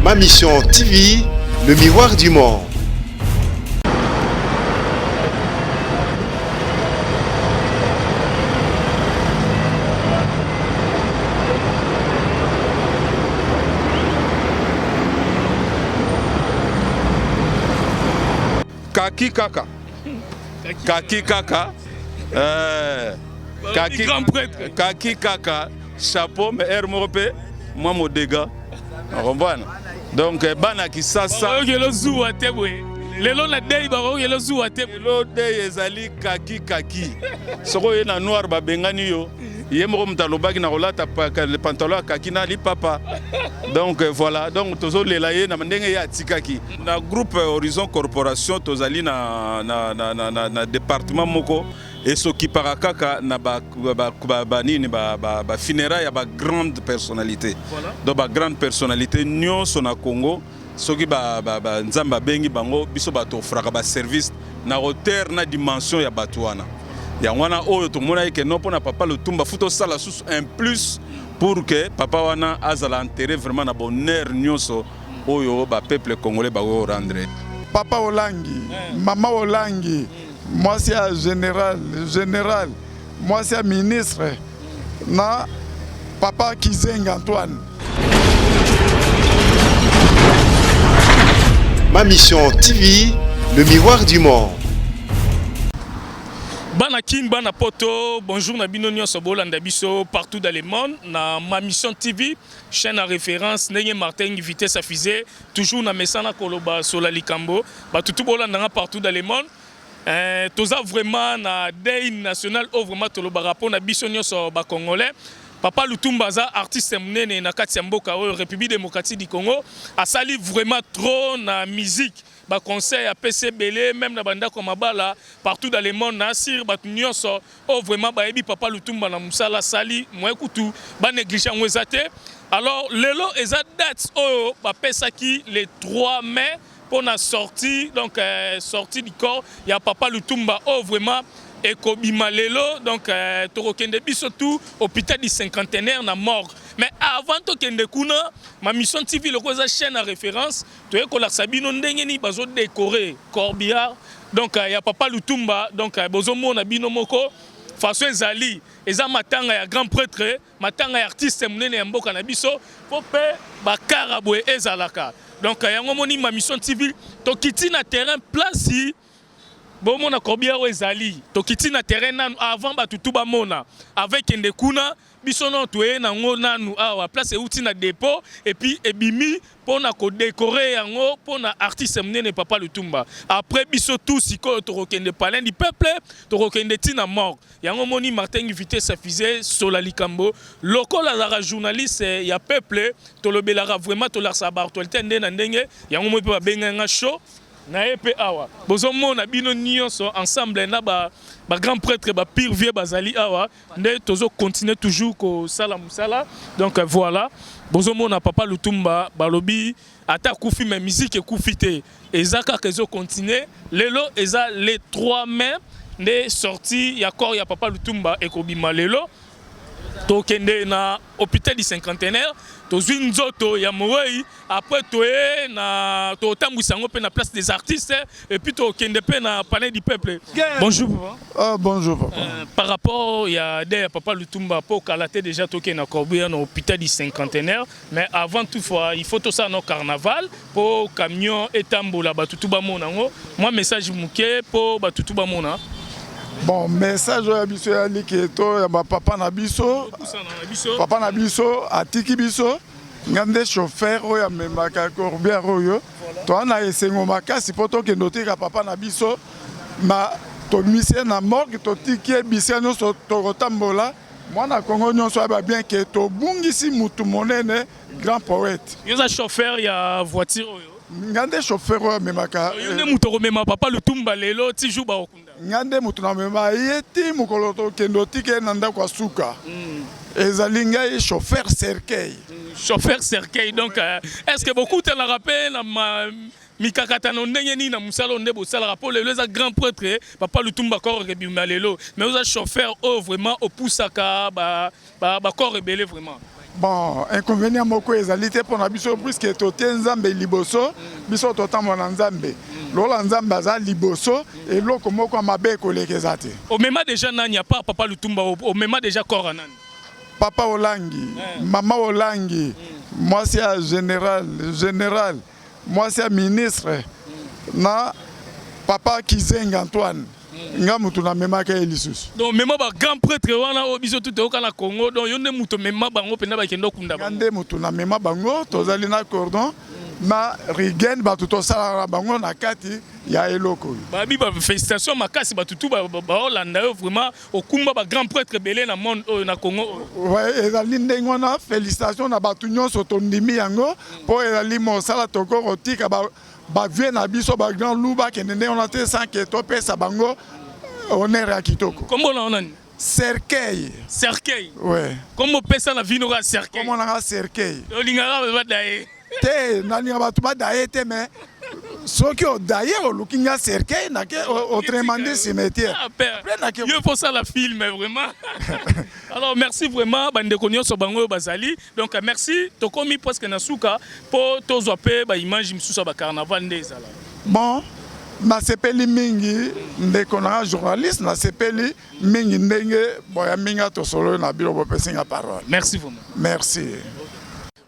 Ma Mission TV, le miroir du monde. Kaki kaka. Kaki kaka. Euh, kaki, grand prêtre. Kaki kaka. Chapeau, mais air moko pe, moi modega. Comprendre? Donc, eh, bana kisasa. Oyokelo zuwa te boye. Lelo na dei bakokelo zuwa te. Lelo dei ezali kaki kaki. Soki oye na noir babengani yo. Ye moko moto alobaki na kolata pantalon ya kaki na lipapa. Donc euh, voilà, donc tozolela ye na ndenge ye atikaki. Na groupe euh, Horizon Corporation tozali na, na, na, na, na, na département moko esokipaka kaka na ba, ba, ba, ba, nini ba, ba, ba funérailles ya ba grande personnalité. Voilà. Donc ba grande personnalité nyonso na Congo soki ba, ba, ba Nzambe abengi bango biso bato ofraka ba service na hauteur na dimension ya bato wana. Yango wana oyo tomonaki ke non mpona papa Lutumba faut tosala susu un plus pour que papa wana azala enterré vraiment na bonheur nyonso oyo ba peuple congolais bakoki rendre. Papa Olangi, mama Olangi, mwasi ya général, général, mwasi ya ministre na papa Kizenga Antoine. Ma Mission TV, le miroir du monde. Bana Kin, bana Poto, bonjour na bino nyonso bolanda biso partout dans le monde na Ma Mission TV, chaîne à référence ndenge Martin vitesse à fusée, toujours na mesana koloba sola likambo, batu tout bolanda nga partout dans le monde. Eh, toza vraiment na deuil national oyo vraiment tolobaka mpo na biso nyonso ba congolais. Papa Lutumba aza artiste monene na kati ya mboka oyo République démocratique du Congo, asali vraiment trop na musique, ba conseil apesi ebele même na bandako ya mabala partout dans le monde na asire bato nyonso oyo vraiment bayebi Papa Lutumba na mosala asali moyen kutu ba néglige yango eza te. Alors lelo eza date oyo bapesaki le 3 mai pona sortie donc euh, sortie du corps ya Papa Lutumba oyo vraiment ekobima lelo donc euh, tokokende biso tout hôpital du cinquantenaire na morgue. Mais avant tokende kuna, Ma Mission TV lokola eza chaîne à référence, toye kolakisa bino ndenge nini bazo décorer corbillard donc euh, ya Papa Lutumba donc euh, bozomona bino moko façon ezali eza matanga ya grand prêtre matanga ya artiste monene ya mboka na biso po pe bakara boye ezalaka donc yango moni Ma Mission TV tokiti na terrain place bomona corbillard oyo ezali tokiti na terrain nanu avant bato tu bamona avec kende kuna biso nano toye nango nanu awa place euti na dépôt et puis ebimi pona ko decorer yango pona artiste munene papa Lutumba. Après biso tout sikoyo tokokende palais du peuple, tokokende ti na morgue. Yango moni Martin vitesse fusée sola likambo lokola azalaka journaliste ya peuple tolobelaka vraiment tolakisaka ba actualité nde na ndenge yango moi pe babenga nga show na ye pe awa bozomona bino nyonso ensemble na ba, ba grand prêtre ba pire vieux bazali awa nde tozo continuer toujours kosala musala donc voilà bozomona papa Lutumba balobi ata akufi mais musique ekufi te eza kaka ezo continuer lelo eza le 3 mai nde sortie ya corps ya papa Lutumba ekobima lelo tokende na hôpital du cinquantenaire tozwi nzoto ya mowei après toye na totambwisa yango mpe na place des artistes et puis tokende mpe na palais du peuple. Bonjour papa. Ah, bonjour papa. Par rapport ya de ya papa Lutumba po kala te déjà tokende na corbeille na hôpital du cinquantenaire mais avant tout fois il faut tosala no carnaval po camion etambola bato tu bamona yango mwa message moke po bato tu bamona. Bon, message oyo ya biso ya like to ya bapapa na biso, papa na biso atiki biso nga nde chauffeur oyo amemaka corbillard oyo toza na esengo makasi mpo tokende otika papa na biso ma tomisi ye na morgue totiki ye bisika nyonso tokotambola mwana Kongo nyonso ayeba bien ke tobungisi mutu monene grand poète. Yo oza chauffeur ya voiture oyo? Nga nde chauffeur oyo amemaka. Yo nde mutu okomema papa Lutumba lelo ti jour bakokunda? Nga nde mutu namema ye ti mokolo tokende otika ye na ndako ya suka. Ezali ngai chauffeur cercueil. Chauffeur cercueil donc est-ce que bokutanaka pe na mikakatano ndenge nini na mosala oyo nde bosalaka po lelo eza grand prêtre papa Lutumba corps ebima lelo mais oza chauffeur oyo vraiment opusaka ba corps ebele vraiment. Bon, inconvénient moko ezali te mpo na biso, puisque totie Nzambe liboso. Biso totambola na Nzambe. Lokola Nzambe aza liboso, eloko moko ya mabe ekoleka eza te. Omema déjà nani à part papa Lutumba? Omema déjà corps ya nani? Papa Olangi, mama Olangi, mwasi ya général, général, mwasi ya ministre, na papa Kizenga Antoine. Nga mutu namemaka ye lisusu. Donc mema ba grand prêtre wana oyo biso tu toyoka na Congo, donc yo nde moto omema bango mpenza, bakende okunda Nga bango? Nde mutu namema bango. Tozali na cordon na rigene, bato tosalaka na bango na kati ya eloko oyo. Babi ba félicitation makasi, bato tu baolanda yo. Vraiment, okumba ba grand prêtre ebele na monde oyo, na Congo oyo. Ouais, ezali ndenge wana. Félicitation na bato nyonso. Tondimi yango mpo ezali mosala. Tokoki kotika ba vieux na biso, ba grand loup, bakende ndenge wana te sans que topesa bango honneur ya kitoko. Kombo na yo nani? Cercueil. Cercueil? Ouais. Kombo opesa na vino kaka Cercueil? Kombo nanga Cercueil. Olingaka bada ye? Te, nalinga bato badaye te, mais soki odaye, oluki nga cercueil, nake autrement dit cimetière. Ah, père. Après, Yo faut ça la film vraiment. Alors merci vraiment, bandeko nyonso bango oyo bazali. Donc merci, tokomi presque na suka po tozwa pe ba image misusu ya ba carnaval nde ezala. Bon, nasepeli mingi, ndeko na nga journaliste. Nasepeli mingi ndenge boya mingi tosololi na bino, bopesi nga parole. Merci vraiment. Merci.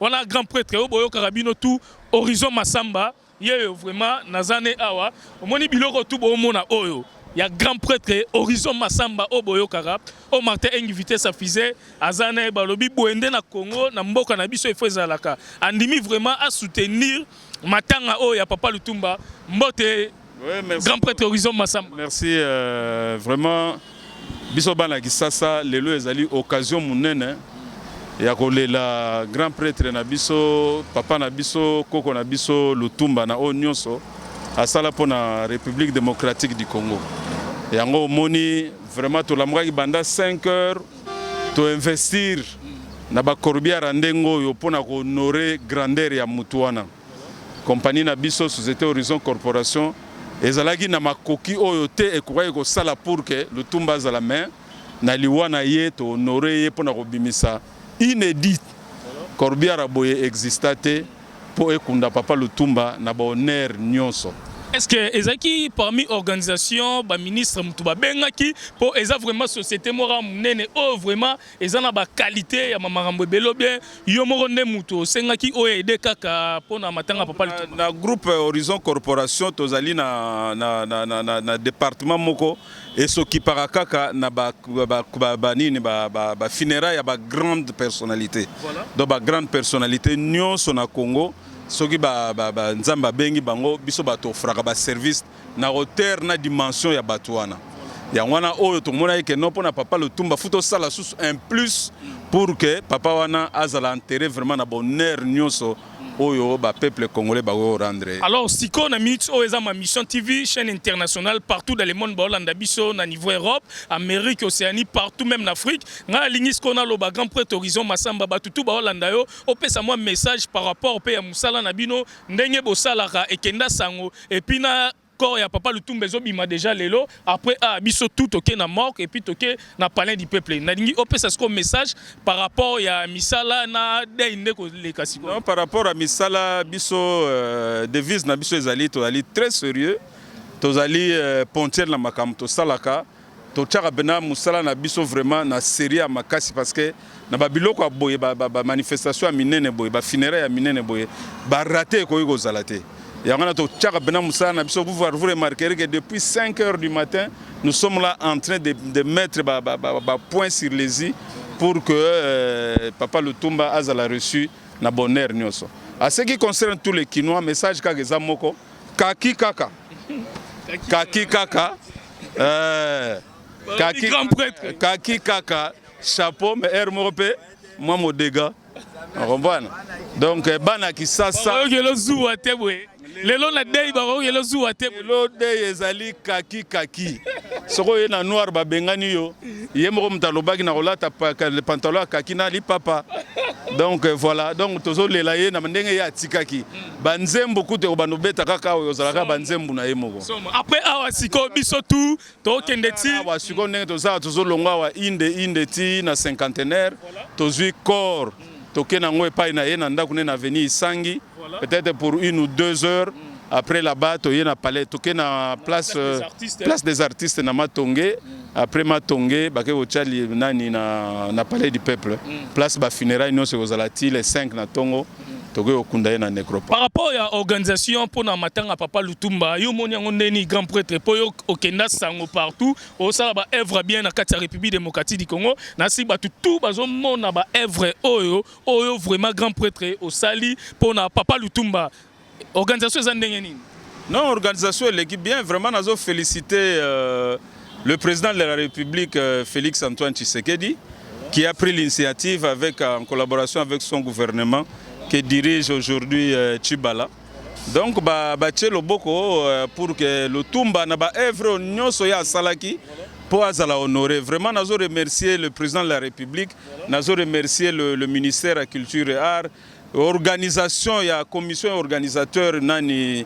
Wana grand prêtre oyo boyokaka bino tout, Horizon Masamba, ye oyo vraiment naza ne awa. Omoni biloko tu boomona oyo ya grand prêtre Horizon Masamba oyo boyokaka, oyo Martin Engi Vitesse ya fusée aza na ye. Balobi boye nde na Congo, na mboka na biso, ifo ezalaka. Andimi vraiment asoutenir matanga oyo ya papa Lutumba. Mbote. Ouais, merci. Grand prêtre Horizon Masamba. Merci vraiment. Biso bana Kisasa, lelo ezali occasion monene ya kolela grand prêtre na biso, papa na biso, koko na biso Lutumba, na oyo nyonso asala mpo na République démocratique du Congo. Yango omoni vraiment tolamukaki banda 5 heures, toinvestir na bacorbillard ya ndenge oyo mpona kohonorer grandeur ya mutu wana. Compagnie na biso, Société Horizon Corporation, ezalaki na makoki oyo te ekokaki kosala pour que Lutumba azala, mais na liwa na ye, tohonorer ye mpona kobimisa inédit corbillard ya boye exista te mpo ekunda papa Lutumba na bahonneur nyonso. Est ce que ezalaki parmi organisation, baministre motu babengaki? Mpo eza vraiment société moko ya monene oyo vraiment eza na baqualité ya makambo ebele. Bien, yo moko nde motu osengaki oyo aide kaka mpona matanga papa Lutumba? Na groupe Horizon Corporation, tozali na département moko esokipaka kaka na banini, bafunérailles ya bagrande personnalité. Donc bagrande personnalité nyonso na Congo, soki Nzambe abengi bango, biso bato ofraka baservice na hauteur na dimension ya bato wana. Yango wana oyo tomonaki ke non, mpona papa Lutumba, fu tosala susu un plus pour que papa wana azala enterré vraiment na bonheur nyonso oyo bapeuple congolais bakoki rendre. Alors sikoyo, na minute oyo, eza Ma Mission TV, chaîne internationale partout dans le monde. Baolanda biso na niveau Europe, Amérique, Océanie, partout, même na Afrique. Ngai alingi sikoyo naloba, grand prêtre Horizon Masamba, bato tu baolanda yo, opesa mwa message par rapport mpe ya mosala na bino, ndenge bosalaka ekenda sango. Et puis na corps ya papa Lutumba ezobima déjà lelo. Après, ah, biso tout toke na morgue et puis toke na Palais du peuple. Nalingi opesa sikoyo message par rapport ya misala na dei nde koleka sikoyo. Non, par rapport à misala biso, devise na biso ezali: tozali très sérieux, tozali ponctuel na makambo tosalaka, totiaka mpena mosala na biso vraiment na série ya makasi, parce que na babiloko ya boye, bamanifestation ya minene boye, bafunérailles ya minene boye, baratés ekoki kozala te. Yango wana totiaka mpena mosala na biso. Vous remarquerez que depuis 5 heures du matin, nous sommes là en train de mettre ba, ba, ba, ba point sur les i pour que papa Lutumba azala reçu na bonheur nyonso. À ce qui concerne tous les Kinois, message kaka eza moko: kaki kaka, kaki kaka, kaki, grand prêtre. Kaki kaka, chapeau, mais aire moko mpe mwa modega, comprendre. Donc bana Kisasa, Bakokelo zuwa te boye lelo na dei, bakokelo zuwa te boye. Lelo dei ezali kaki kaki. Soki oye na noir, babengani yo. Ye moko moto alobaki na kolata pantalon ya kaki na lipapa. Donc voilà, donc tozolela ye na ndenge ye atikaki banzembo. Kutu ekobanda obeta kaka oyo ozalaka banzembo na ye moko. Somo. Après awa sikoyo, biso tu tokende ti Awa sikoyo, ndenge tozala, tozolongwa awa inde inde ti na Cinquantenaire, tozwi corps. Toke nango epai na ye na ndako ne na avenue Isangi, peut-être pour 1 ou 2 heures. Après là-bas, toye na palais, toke na place, place des artistes. Place des artistes na Matonge. Après Matonge, bake kotia nani na Palais du Peuple, place bafunérailles nyonso ekozala ti le 5 na ntongo, tokoki kokunda ye na nécropole. Par rapport ya organisation mpona matanga papa Lutumba, yo moni yango ndeni, grand prêtre? Mpo yo okenda sango partout, osala baœuvre bien na kati ya République démocratique du Congo, nasi bato tout bazomona baœuvre oyo vraiment grand prêtre osali mpona papa Lutumba. Organisation eza ndenge nini? Non, organisation eleki bien. Vraiment, nazo féliciter le président de la République, Félix Antoine Tshisekedi, qui a pris l'initiative en collaboration avec son gouvernement, qui dirige aujourd'hui Tshibala. Donc, batie loboko pour que Lutumba na ba œuvre nyonso ya asalaki pour azala honoré. Vraiment, nazo remercier le président de la République, nazo remercier le ministère de la Culture et Art, organisation ya commission organisateur nani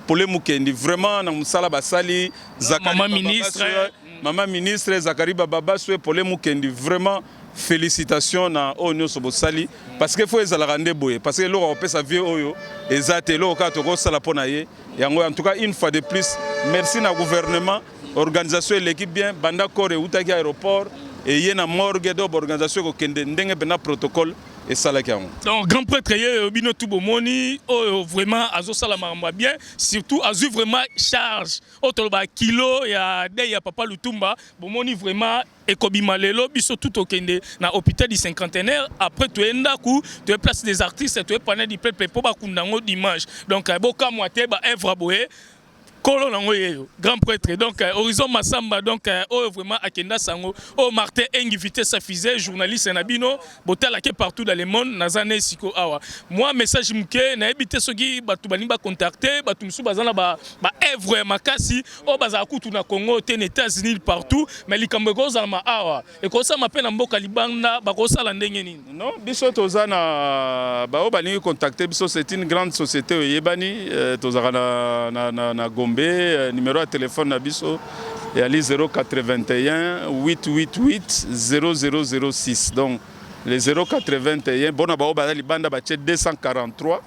Pole Mukendi, vraiment na mosala basali. Zakari Mama ministre. Babaswe, mama ministre Zakari Bababaswe, Pole Mukendi, vraiment félicitations na oyo nyonso bosali, parce que faut ezalaka nde boye, parce que eloko akopesa vie oyo eza te, eloko kaka tokosala mpo na ye yango. En tout cas, une fois de plus, merci na gouvernement. Organisation eleki bien, banda corps eutaki aéroport, eye na morgue, donc baorganisation ekokende ndenge mpenza protocole esalaki yango. Donc grand prêtre ye bino tu bomoni oyo vraiment azosala makambo ya bien, surtout azwi vraiment charge oyo toloba kilo ya deuil ya papa Lutumba. Bomoni vraiment ekobima lelo, biso tu tokende na Hôpital du Cinquantenaire, après toye ndako, toye Place des Artistes, toye Palais du Peuple mpo bakunda yango dimanche. Donc bokamwa te, baœuvre boye kolo nango yeyo grand prêtre. Donc Horizon Masamba, donc oyo vraiment akenda sango, oyo Martin Engi, vitesse fusée, journaliste na bino botalaki partout dans le monde. Naza na esiko awa, moi message moke, nayebi te soki bato balingi bacontacte, bato mosusu baza na baœuvre ya makasi oyo bazala kutu na Congo te, na États-Unis, partout, mais likambo ekozalama awa, ekosalama mpe na mboka libanda, bakosala ndenge nini? Non, biso toza na baoyo balingi contacter biso, c'est une grande société oyo eyebani, tozalaka na Gombe. Numéro ya telefone na biso eyali 081 888 0006. Donc le 081, bona baoyo baza libanda batie 243,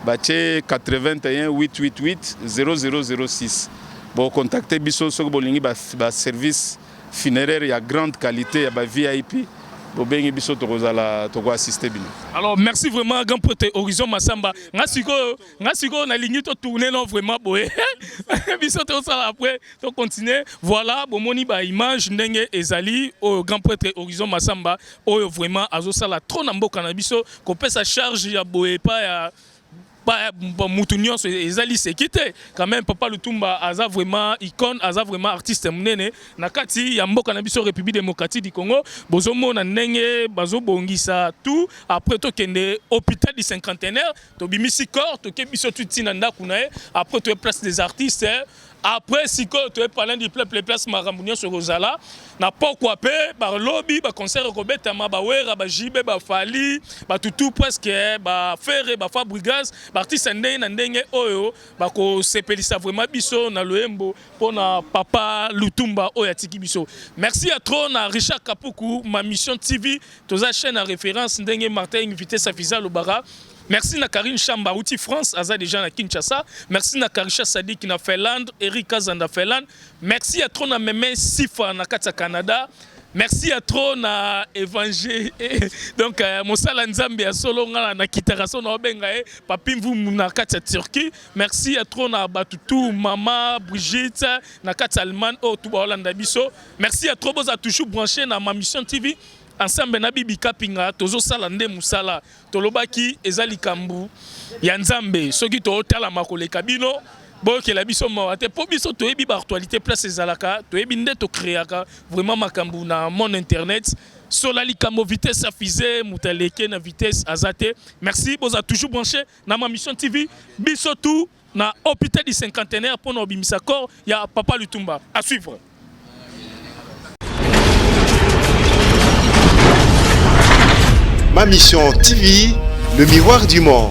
batie 81 888 0006. Bocontacte biso soki bolingi baservice funéraire ya grande qualité ya ba VIP, bobengi biso, tokozala tokoassiste bino. Alors merci vraiment, grand prêtre Horizon Masamba. Nga sikoyo nalingi totourne no vraiment boye, biso tosala, après tocontinue. Voilà, bomoni baimage ndenge ezali. Oyo grand prêtre Horizon Masamba, oyo vraiment azosala trop na mboka na biso. Kopesa charge ya boye epai ya mutu nyonso eza liseki te quand même. Papa Lutumba aza vraiment icône, aza vraiment artiste monene na kati ya mboka na biso République démocratique du Congo. Bozomona ndenge bazobongisa tout. Après tokende Hôpital du Cinquantenaire, tobimisi corps, toke biso tuti na ndako na ye, après toye Place des Artistes, après sikoyo toye Palais du Peuple, place makambo nyonso ekozala na pokwa. Mpe balobi baconcert ekobetama, bawera, bajibe, bafali, batutu presque, baFerre, baFabregas, baartiste ndenge na ndenge oyo bakosepelisa vraiment biso na loyembo mpona papa Lutumba oyo atiki biso. Merci ya trop na Richard Kapuku, Ma Mission TV, toza chaîne ya référence, ndenge Martin Vitesse Afisa alobaka. Merci na Karine Chamba, auti France, aza déjà na Kinshasa. Merci na Karisha Sadik na Finlande, Eric Kazanda Finlande. Merci à trop na Meme Sifa na kati ya Canada. Merci à trop na Évangile. Donc mosala Nzambe ya solo, nga na kitaka so na obenga ye Papi Mvumu na kati ya Turquie. Merci à trop na Batutu, Mama Brigitte na kati ya Allemagne, oyo tu baolanda biso. Merci à trop, boza toujours branché na Ma Mission TV. Ensemble na Bibi Kapinga, tozosala nde mosala. Tolobaki eza likambo ya Nzambe, soki totalama koleka bino, boyokela biso mawa te, mpo biso toyebi baactualité place ezalaka, toyebi nde tocréaka vraiment makambo na monde internet. Sola likambo, vitesse ya fusée, moto aleke na vitesse aza te. Merci, boza toujours branché na Ma Mission TV. Biso tout na Hôpital du Cinquantenaire mpona obimisa corps ya papa Lutumba. À suivre. Ma Mission TV, le miroir du monde.